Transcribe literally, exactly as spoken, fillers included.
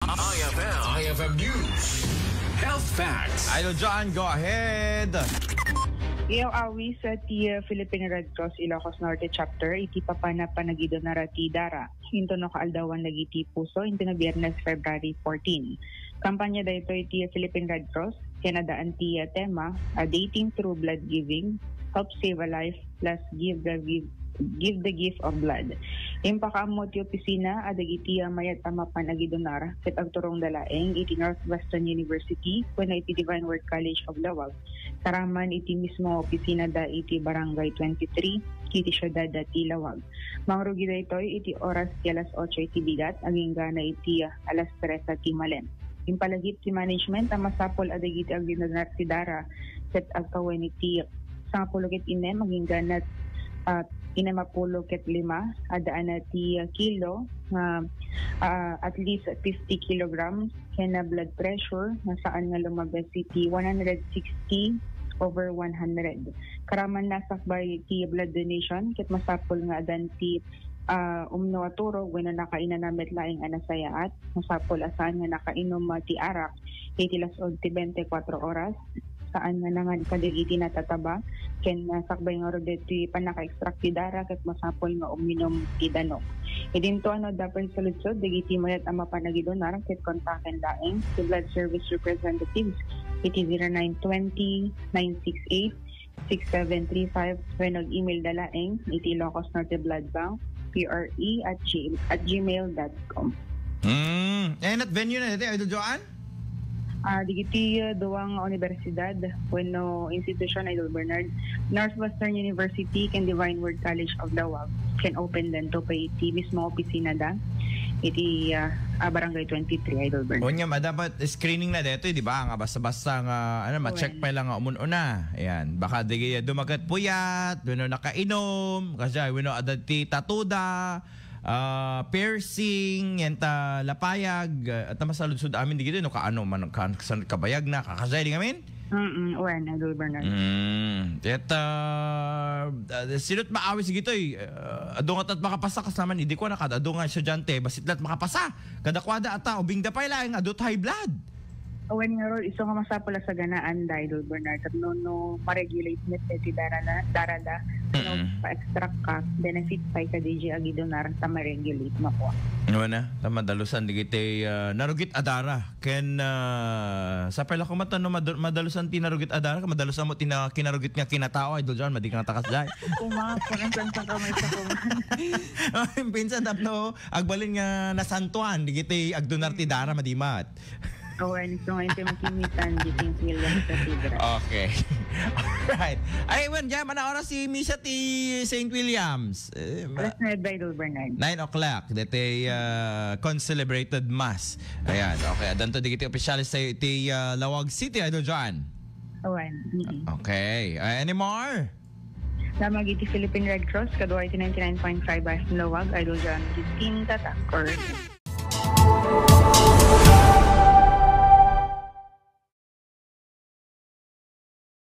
I F M. I F M News. Health Facts. Idol John, go ahead. Iyaw awis ti Philippine Red Cross Ilocos Norte Chapter iti papanap a panagidunar ti dara intono kaaldawan dagiti puso intono Biyernes, February fourteen. Kampanya daytoy ti Philippine Red Cross ken addaan ti tema a Dating Through Blood Giving, Help Save a Life, plus give the give, give the gift of blood. Impakaammo ti opisina a dagiti mayat a mapan agidunar ket agturongda laeng iti Northwestern University wenno iti Divine Word College of Lawag. Saraman iti mismo opisina da iti Barangay twenty-three iti siudad ti Lawag. Mangrugi daytoy iti oras ti alas otso iti bigat agingga na iti alas tres ti malem. Impalagip ti management a masapul a dagiti agidunar ti dara ket agkawen iti sangapulo ket innem agingga na, ah, innem a pulo ket lima, addaan ti, ah, kilo nga, ah, at least fifty kilograms ken a blood pressure nga saan nga lumabes iti one hundred sixty over one hundred. Karaman na sakbay ti blood donation ket masapul nga addan ti, ah, umno a turog wenno nakainana met laeng a nasayaat. Masapul a saan nga nakainom ti arak iti las-on ti twenty-four oras. Saan nga nangan kadagiti natataba ken, ah, sakbay ngarud dagiti pannaka-extract ti dara ket masapul nga uminom ti danum. Idinto a no adda pay saludsod dagiti mayat a mapan agidunar ket kontaken laeng ti blood service representatives iti zero nine twenty, nine six eight, six seven three five wenno ag-email da laeng iti Ilocos Norte Blood Bank, P R E at g-, at gmail dot com. Hmm. Eh, nat venue na dati, Idol Joan? Ah, digiti, ah, duwang universidad wenno institution, Idol Bernard, Northwestern University ken Divine Word College of Lawag, ken open dento pay iti mismo opisina da iti, ah, ah, Barangay twenty-three, Idol Bernard. Unya, ma, dapat screening na detoy, di ba? Nga basta-basta nga, ano, ma-check Well. pa lang nga umun-una. Ayan. Baka di kaya dumagat puyat, wenno nakainom, kasi, wenno adda ti tatuda, ah, piercing, yan ta lapayag, ah, at masaludsod amin di gito, no, kaano man, kan, kasan kabayag na, kakasay di ngamin? Mm, wen, Idol Bernard. Mm. Ket, ah, ah, sino't maawis gitoy? Ah, adu nga tat makapasa, kas naman, idi ko na kada adu nga estudyante, basit la't makapasa. Kadakuada ata, ubing da pay laeng, adu high blood. Wen nga rod, isu nga masapul a saganaan da, Idol Bernard. Tapno, no, ma-regulate met ti darana, darada, no, Mm-mm. pa-extract ka, benefit pay ka D J agidunar, ta ma-regulate, makua. Ano na? Ta madalusan, digiti, ah, narugit a dara. Ken, ah, sapay la koma ta no mad-, madalusan ti narugit a dara, madalusan mo ti na-, kinarugit nga kinatao, Idol John, madi ka nga takas jay. Kuma, kuna, saan, saan ka may sa kuma? Pinsan tapno, agbalin nga nasantuan, digiti agdunar ti dara, madimat. Awan, so ngayon tayo makimitan, di Saint William sa Tigre. Okay. Alright. Ay, wen, jay, mana oras ti misa ti Saint Williams? Eh, ma- Alas nuebe, Idol Bernard. Nine o'clock, deti, ah, concelebrated mass. Ayan, okay. Adanto digiti opisyales tayo iti, ah, Lawag City, Idol John. Awan, mm-mm. Okay. Ah, any more? Lamang iti Philippine Red Cross, kadua iti ninety-nine point five F M Lawag, Idol John, iti Team Tatak, or